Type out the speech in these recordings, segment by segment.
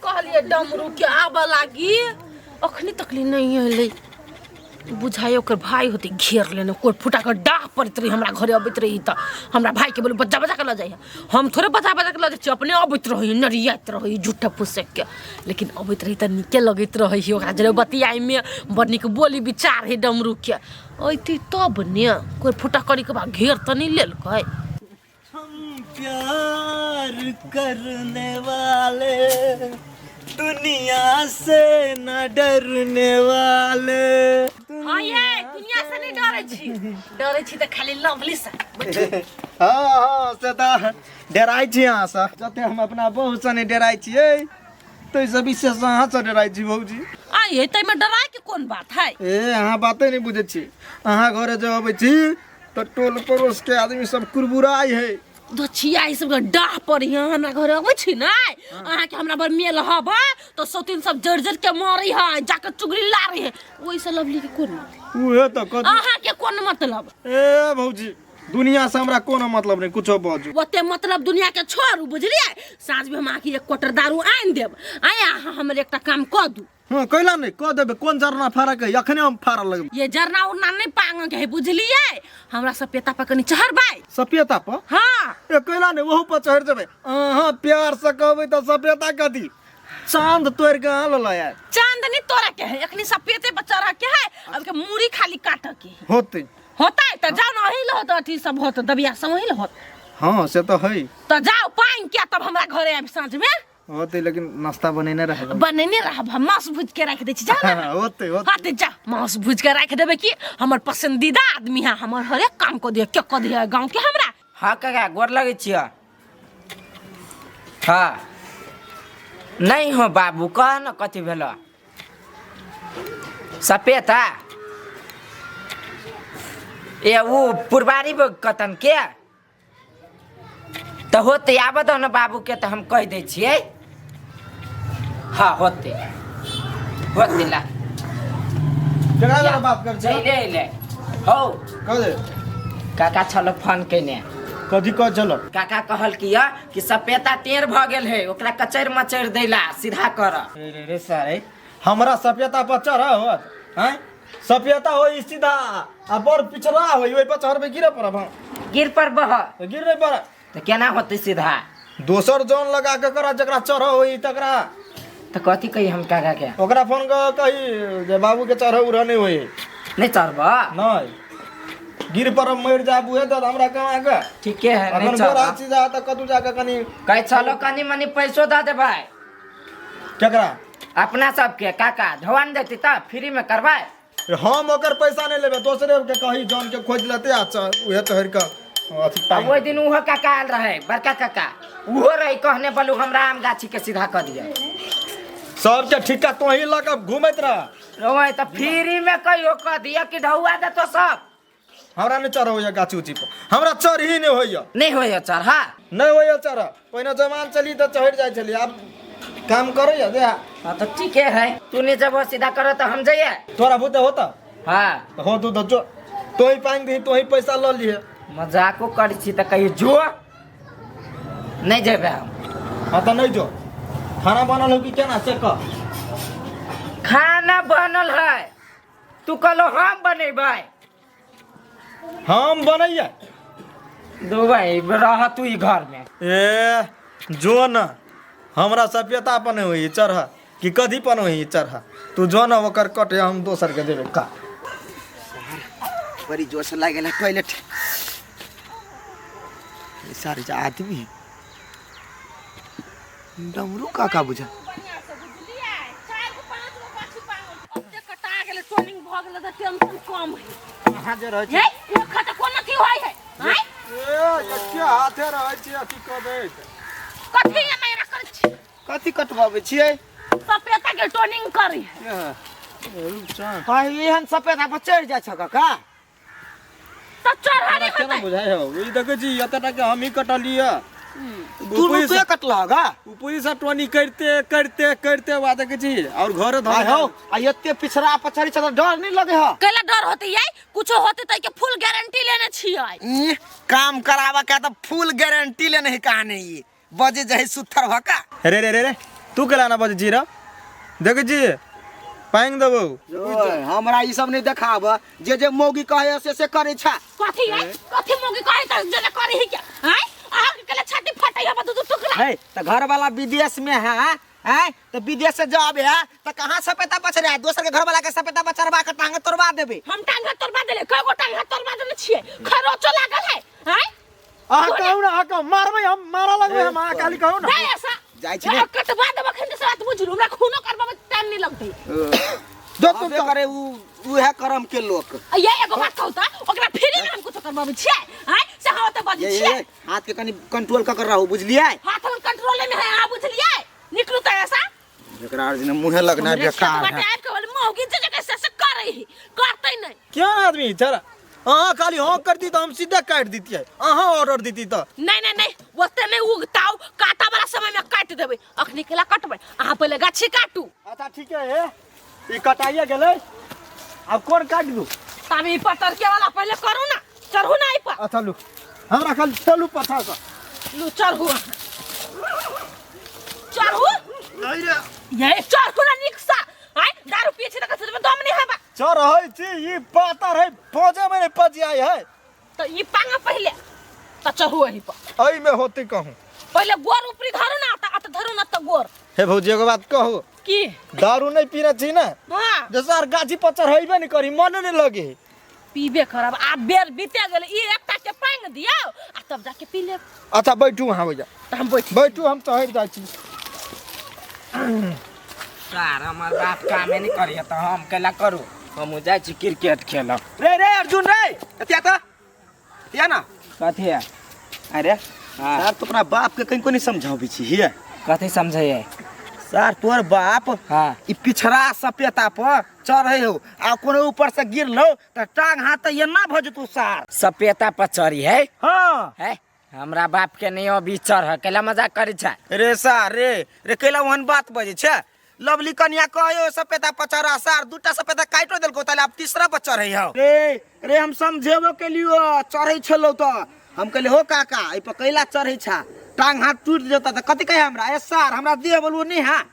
कहलिए डमरू के आबऽ लागी, अखनी तकली नहीं एलै। बुझाइ ओकर भाई होते घेर लेने, कोई फुटा के डाह पड़ैत रही हमरा घरे अबैत रही तऽ हमरा भाई के बोलू बजा बजा के लऽ जाइ। हम थोड़े बजा बजा के लऽ जाइ छी, अपने अबैत रही, नरियाइत रही झूठा फुसक के। लेकिन अबैत रही तऽ नीके लगैत रहै है ओकरा जरे बतियाइमे, बड़ नीक बोली विचार है डमरू के। अयतै तब ने, कोई फुटा करी के बाद घेर तऽ नहि लेलकै। हम प्यार करने वाले, दुनिया से न डरने वाले। हाँ ये दुनिया से नहीं डरे छी, डरे छी तऽ खाली लवली से। बैठू। हाँ हाँ, से तऽ डराइ छी अहाँसँ। जते हम अपना बहूसँ नहि डराइ छियै, ताहिसँ विशेष अहाँसँ डराइ छी भौजी। आ ये ताहिमे डराय के कोन बात है? ए, अहाँ बाते नहि बुझै छी। अहाँ घरे जब अबै छी तऽ टोल पड़ोस के आदमी सब कुरबुराइ है। दछिया ई सब के डाह पर यहाँ हमरा घर अबै छी ने, अहाँके हमरा पर मेल हबा तऽ सौतीन सब जड़ जड़ के मारै है, जाके चुगली लारै है। ओहिसँ लवली के कोन मतलब? उहे तऽ कथी अहाँके कोन मतलब? ए भौजी, दुनिया से हमरा कोनो मतलब नहीं, कुछो बाजू। ओते मतलब दुनिया के छोड़ू, बुझलियै? साँझ में हम अहाँके एक क्वार्टर दारू आनि देब। आय अहाँ हमर एकटा काम कऽ दू। हाँ, कैला नहीं कह देबे। कोन जरना फाड़ा के अखने हम फाड़ा लगबे? ये जरना उरना नहीं पांग के है, बुझलियै? हमरा सपेता पर कनी चढ़बै। सपेता पर? हाँ। ए कैला नहीं, ओहू पर चढ़ जेबे। अहाँ प्यार से कहबै तऽ सपेता कथी, चांद तोड़ के अहाँ लऽ आयब। चांद नहीं तोड़ा के है, अखनी सपेते पर चढ़ के है, अब के मूड़ी खाली काट के है। होते होता है तऽ जाओ ना, वही लहोत अथी सब होत, दबिया सब वही लहोत। हाँ से तऽ है। तऽ जाओ पानि के तब हमरा घरे आबि साँझ में। होते, लेकिन नाश्ता बनेने रहब। बनेने रहब, हम मांस भूज के राखि दै छी, जा ना। होते होते। हाँ ते जा, मांस भूज के राखि देबै कि हमर पसंदीदा आदमी है, हमर हरेक काम कऽ दिअ, के कऽ दिअ गाँव के हमरा। हाँ काका, गोर लगै छियै। हाँ नहीं हो बाबू, कह न कथी भेल? सपेता ए ऊ पुरबारी कतन के तऽ होतै, आबऽ दह ने बाबूके तऽ हम कहि दै छियै। हाँ होतै होतै, ला। केकरा लग बात कर छी? अइले अइले हौ। कह दे। काका छलो फोन केने। कथी कह छलो? काका कहल कि या कि सपेता टेढ़ भऽ गेल है, ओकरा कचरि मचरि दैला सीधा कर। रे रे रे सारे, हमरा सपेता पर चढ़ होत हैं? सपेता होई सीधा आ बड़ पिछड़ा होई, ओइ पर चढ़बे गिरे पड़ब हम। गिर पर बह। तऽ गिर नहीं पड़। तऽ केना होतै सीधा? दोसर जौन लगा के करा, जकरा चढ़ होई तकरा। तऽ कथी कही हम काका के? ओकरा फोन कऽ कही जे बाबू के चढ़ उढ़ नहीं होई। नहीं चढ़ब? नहीं, गिर पर मरि जाब उहे दर्द हमरा कमा के। ठीके है, नहीं अखन गोरा चढ़ब। चीज आ तऽ कतू जाके कनी कहै छलो कनी मनी पैसो दऽ देबै। केकरा? अपना सबके काका ढोआन देती तऽ फ्री में करबै। हम ओकर पैसा नहीं लेबै, दोसरे के कही जौन के खोज लेते आ उहे चढ़ के अथी आ पानि। ओहि दिन उहो काका आयल रहे, बड़का काका उहो रहे, कहने बोलू हमरा आम गाछी के सीधा कऽ दिअ। सबके ठिक्का तोही लऽ के घूमैत रह। ओए तऽ फ्री में कहियो कऽ दिअ कि ढौआ देतो सब। हमरा नहीं चढ़ होइया गाछी उची पर, हमरा चढ़ ही नहीं होइया। नहीं होइया चढ़ा? नहीं होइया चढ़। पहिने जवान चली तऽ चढ़ जाइ छली, आब काम करैया दे। हाँ तो ठीके है, तू नहीं जब सीधा करो तो हम जाइए। तोरा भूते होता? हाँ। हो तू तो जो तोही पानि दही, तोही पैसा लऽ लिहे। मजाको करै छी तऽ कहियो जो नहीं जेबै हम। हाँ तऽ नहीं जो। खाना बनल हो कि केना से कह। खाना बनल है, तू कहलो हम बनेबै। हम बनैया? दुबई रह तू ई घर में। ए जो न, हमरा सभ्यता पर नहीं होई चढ़ कि कथी पर होई चढ़। तू जो न ओकर कटे, हम दोसर के देबे का। बड़ी जोर से लागेला टॉयलेट। सारे जे आदमी डमरू काका बुझा। कटा गेलै, टोनिंग भऽ गेलै तऽ टेंशन कम है। अहाँ जे रहै छी हे एक तऽ कोन अथी होइ है? आँय? ए एके हाथे रहै छी अथी कऽ दैत। कथी एना एना करै छी? कथी कटबाबै छियै? सपेता के टोनिंग करी है। भाई एहन सपेता पर चढ़ि जाइ छ काका? तऽ चढ़ा नहि केना होतै। बुझाइ हौ? ई देखै छी एते टा के हमही कटलियै। तू रुपये कटलह गा? ऊपरी से टोनी करते करते करते वा देखै छी और घर आय हौ, आ एते पिछड़ा पछाड़ी छ तऽ डर नहीं लगे ह? कैला डर होतै यै? कुछो होतै तऽ के फुल गारंटी लेने छियै। ई, काम कराबा के तऽ फुल गारंटी लेने है कहानी। ई बजे जहे सुथर भका। रे रे रे रे, तू केला ना बजै छी रे? देखै छी पानि देबौ। ओए, हमरा ई सब नहीं देखाब, जे जे मौगी कहे से से करे छा। कथी है? कथी मौगी कहे त जे करे ही क्या? हैं, अहाँ के केला छाती फटै है दू दू टुकड़ा। है त घर वाला विदेश में है, हैं त विदेश से जब है त कहां सपेता पछरे है? दोसर के घर वाला के सपेता पछरवा के टांग तोड़वा देबे। हम टांग तोड़वा देले, कय गो टांग तोड़वा देने छियै? खरोचो लागल है। हैं, अहाँ कहू ना, अहाँ कहू, मारबै हम, मारऽ लगबै हम, अहाँ खाली कहू ना। नहीं ऐसा जाइ छी ने। कटवा देब अखन से बात बुझलू, हमरा खूनो करबाबै टाइम नहीं लगतै। जो तुम हबे करे उ उहे करम के लोक। आ ये एगो बात कहू त ओकरा फ्री में हम कुछ करबाबै छियै? हैं, से हम ओतऽ बजै ये छियै। ये हाथ के कनी कंट्रोल क कर रहू, बुझलियै? हाथ हम कंट्रोल में है, अहाँ बुझलियै? निकलू त ऐसा। एकरा आर जेना मुँहे लगना हमरे बेकार खेत है। बाटे आबि के बोले मौगी जे जगह से से करै ही करतै नहीं। क्यों आदमी जरा अहाँ खाली हाँ करती तो हम सीधा काटि दितियै, अहाँ ऑर्डर दिती तऽ। नहीं नहीं नहीं, ओते नहीं उगताऊ, काटा वाला समय में काट देबै, अखनी केला कटबै? अहाँ पहिले गाछी काटू। अच्छा ठीक है, ई कटाइए गेलै, आब कोन काटि दू? तब ई पतर के वाला पहिले करू ना, चढ़ू ना ई पर। अच्छा लू, हमरा खाली चलू पछा से। लू चढ़ू अहाँ, चढ़ू। ये चढ़ू ना नीक सा। आय दारू पिए छी त कथी में दम नहीं हेबा। चढ़ै छी, ई पातर है, पजे में नहीं पजियाई है। त ई पांगा पहिले त चढ़ू एही पर। एहि में होती कहूँ। पहिले गोर ऊपरी धरू ना, त अत धरू ना त गोर। हे भौजी एगो बात कहू? की? दारू नहीं पीने छी ना? हाँ। जे सर गाछी पर चढ़ेबे नहीं करी, मने नहीं लगे। पीबे करब, आब बेर बीते गेल, ई एकटा के पांग दियौ आ तब जाके पी लेब। अच्छा बैठू वहाँ भैया। त हम बैठी। बैठू, हम चढ़ि जाइ छी। सार हमर बाप कामे नहीं करिए त हम केला करू? हम जाइ छी क्रिकेट खेलब। रे रे अर्जुन रे, एतिया त एतिया ना। कथी है? अरे हाँ। सर तो अपना बाप के कहीं को नहीं समझाबी छी हिये। कथी समझैए? सर तोर बाप हाँ। ई पिछड़ा सपेता पर चढ़े हो आ कोनो ऊपर से गिरलो त टांग हाथ त एना भ जेतौ सार। सपेता पर चढ़ी है? हाँ। है हमरा बाप के नहीं अभी चढ़, केला मजाक करै छै? रे सार रे रे कैला ओहन बात बजै छै? लवली कनिया कहो सपेता पर चढ़ा, सार दूटा सपेता काटो देलको तले आब तीसरा पर चढ़े हो। रे रे हम समझेबो के लियो चढ़ै छलौ त हम कहले हो काका एहि पर कैला चढ़ै छा, टांग हाथ टूट जेता त कथी कहे हमरा? ए सार हमरा देह बोलबो नहीं हा,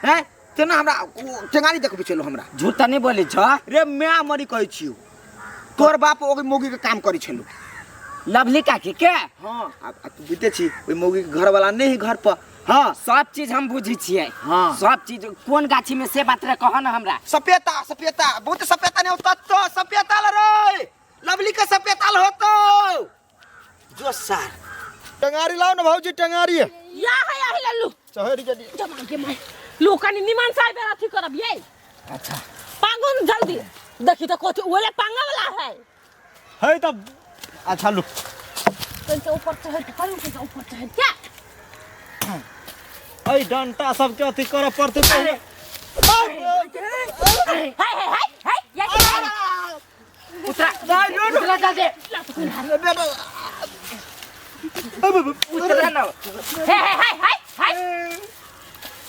हैं तेना हमरा टेंगारी देखबै छलो हमरा। झूठ त नहीं बोलै छ? रे माय मरी कहै छियौ, तोर बाप ओहि मौगी के काम करै छलो। लवली काकी के? हाँ। आब तू बुझते छी ओहि मौगी के घर वाला नहीं है घर पर। हाँ सब चीज हम बुझै छियै। हाँ। सब चीज कोन गाछी में से बात रे कह ना हमरा। सपेता सपेता बहुत सपेता नहीं होता तो सपेता ल रे लवली के सपेता ल होतो जो सार। टंगारी लाओ ना भौजी, टंगारी। या है या है लल्लू। चढ़ि गेली। जमा के my लू कनी निमन से बेर अथी करब ये। अच्छा पांगो न जल्दी देखी त कथी ओले पांगा वाला है। है तब अच्छा लू। तनिका ऊपर चढ़ के करू, तनिका ऊपर चढ़ के। ऐ डंटा सबके अथी करऽ पड़तै पहिले। हाय हाय हाय हाय ये उतरा उतरा जल्दी उतरा ना। हे हे हाय हाय हाय।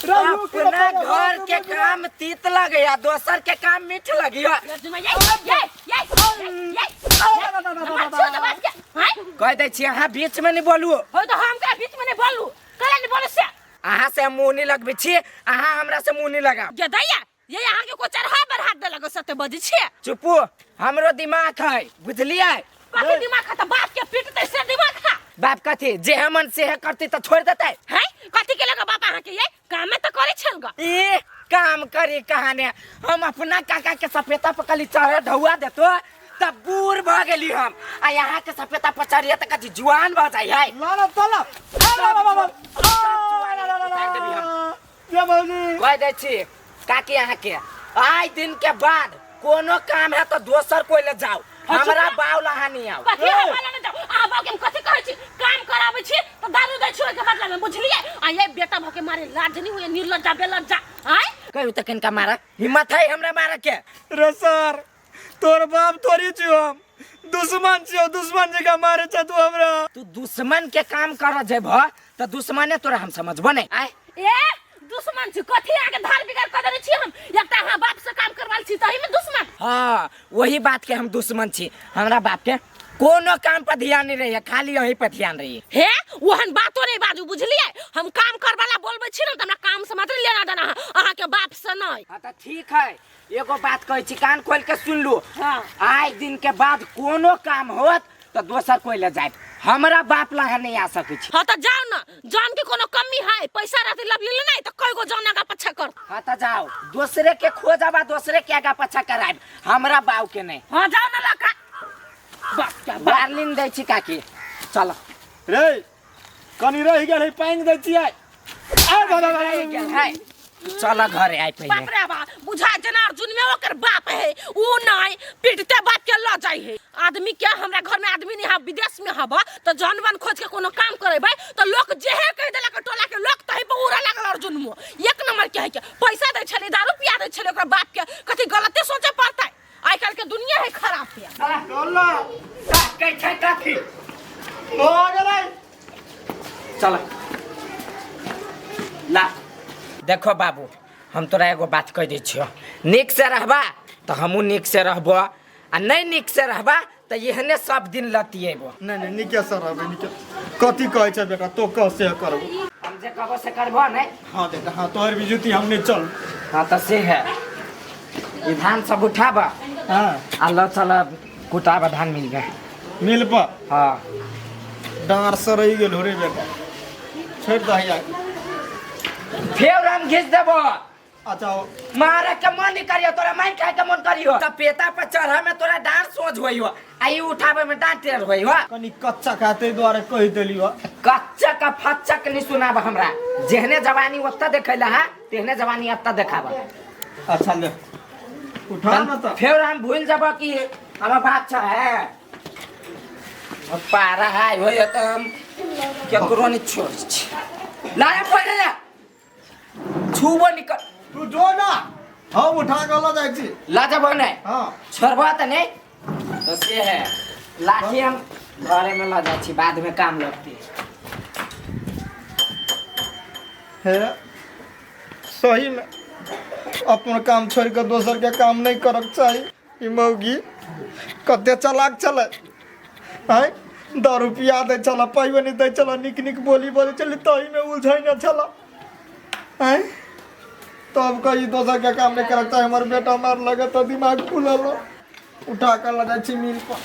अपना घर के काम तीत लगे या दोसर के काम मीठ लगे। ये ये ये ये ये कह दै छी अहाँ बीच में नहीं बोलू। हो तो हम का बीच में नहीं बोलू, कला नहीं बोलू से। अहाँ से हम मुँह नहीं लगबै छी, अहाँ हमरा से मुँह नहीं लगाउ। ये दैया ये अहाँ के को चढ़ा बढ़ा देलक सते बजै छियै। चुपू, हमरो दिमाग है बुझलियै? कथी दिमाग है त बाप के पीटतै से दिमाग है? बाप कथी जे मन से है करतै त छोड़ देतै। है कथी के लगा बाप अहाँ के? ये कामे त करै छल ग। ई काम करी कहाने, हम अपना काका के सपेता पकली चढ़ ढौआ देतो तब बूढ़ भ गेली हम, आ यहाँ के सपेता पर चढ़िए त कथी जुआन भ जाइ है। ला ला चल। ये भौजी कह दै छी काकी अहाँ के आइ दिन के बाद कोनो काम है तो दोसर कोई ले जाओ, हमरा बाउल अहाँ नहीं आओ। कथी है बाला ने जाओ? अहाँ बाप के हम कथी कहै छी? काम कराबै छी त दारू दै छी ओहिके बदला में, बुझलियै? आ ये बेटा भके मारे लाज नहीं होइए, निर्लज्जा बेलज्जा। आय कहू त कनिका मारा हिम्मत है हमरा मारे के? रे सर तोर बाप थोड़ी छियो, हम दुश्मन छियो, दुश्मन जकाँ मारे छ तू हमरा। तू दुश्मन के काम कर जेब त दुश्मने तोरा हम समझबो नहीं। आय ए दुश्मन छी कथी आगे धार बिगाड़ कर देने छी हम? एकटा अहाँ बाप से काम करवाल छी तही में दुश्मन। हाँ वही बात के हम दुश्मन छी, हमरा बाप के कोनो काम पर ध्यान नहीं रही खाली यही पर ध्यान रही। हे ओहन बातो नहीं बाजू बुझलिए, हम काम करवाला बोलबै छी न त हमरा काम से मात्र लेना देना है, अहाँ के बाप से नहीं। हाँ तो ठीक है, एगो बात कहै छी कान खोल के सुन लू। हाँ। आइ दिन के बाद कोनो काम होत तो दोसर कोई ले जाए, हमरा बाप लगा नहीं आ सकै छी। हाँ तो जाओ ना, जान के कोनो कमी है, पैसा रहते लवली ले नहीं तो कई गो जान आगा पछा कर। हाँ तो जाओ दूसरे के खोजबा, दूसरे के आगा पछा करायब, हमरा बाप के नहीं। हाँ जाओ ना लका बाप के बाप। वार्निंग दै छी काकी, चलो। रे कनी रहि गेल है, पानि दै छियै। आ बाबा रहि गेल है, चलो घरे आइ पहिले। बाप रे बाप, बुझा जना अर्जुन में ओकर बाप है ऊ नहीं पीटते बाप के ल जाय है। आदमी के हमरा घर में आदमी नहीं है, विदेश में हबा तो जानवन खोज के कोनो काम करेबै तो लोग जेहे कह देलक टोला के लोग तही पर उड़ा लागल अर्जुन मुँह। एक नंबर के है के पैसा दै छलै, दारू पिया दै छलै, ओकरा बाप के कथी गलते सोचे पड़तै। आइ काल्हि के दुनिया है खराब है। कहै छै कथी भऽ गेलै। चल ला देखो बाबू, हम तोरा एगो बात कह दै छियौ, नीक से रहबा तो हमहूँ नीक से रहबो, आ नहीं नीक से रहबा तो एहने सब दिन लतिएबो। नहीं नहीं नीके से रहबै, नीके। कथी कहै छै बेटा, तो कह से करबो। हम जे कहबो से करबो नहीं? हाँ बेटा हाँ, तोहर बिजुती हम नहीं चल। हाँ तो से है, ई धान सब उठाबा। हाँ आ ल चल कुटाबा धान मिल गए। मिल पा। हाँ डाँर से रहि गेल हो रे बेटा, छोड़ दही। फेर हम घिच देबो। अच्छा मारे के मन नहीं करियो, तोरा मार खाए के मन करियो। सपेता पर चढ़ा में तोरा डांट सोझ होई हो, आ ई उठावे में डांट टेढ़ होई हो। कनी कच्चा खाते द्वारे कहि देलियो। कच्चा का फच्चा के नहीं सुनाब हमरा, जेहने जवानी ओत्ता देखैला है तेहने जवानी अत्ता देखाब। अच्छा ले उठा न त। फेर हम भूल जब कि हमर बाप छ है पारा है होय त हम केकरो नहीं छोड़ छी। लाया पहिले ला छुबो निकल। तू जो ना हम उठा के ल जाइ छी। ला जबो नहीं। हां छोड़बो त नहीं तो से है लाठी हम घरे में ल जाइ छी, बाद में काम लगती है। सही में अपन काम छोड़ के दोसर के काम नहीं करक चाही। ई मौगी कते चालाक छलै, आँय दारू पिया दै छल, पाइयो नहि दै छल, नीक नीक बोली बोलै छलै, तहीमे उलझै नहि छल। आँय तब कही दोसर के काम नहीं करक चाही। हमर बेटा मार लगे तऽ दिमाग खुलल, उठा के लऽ जाइ छी मिल पर।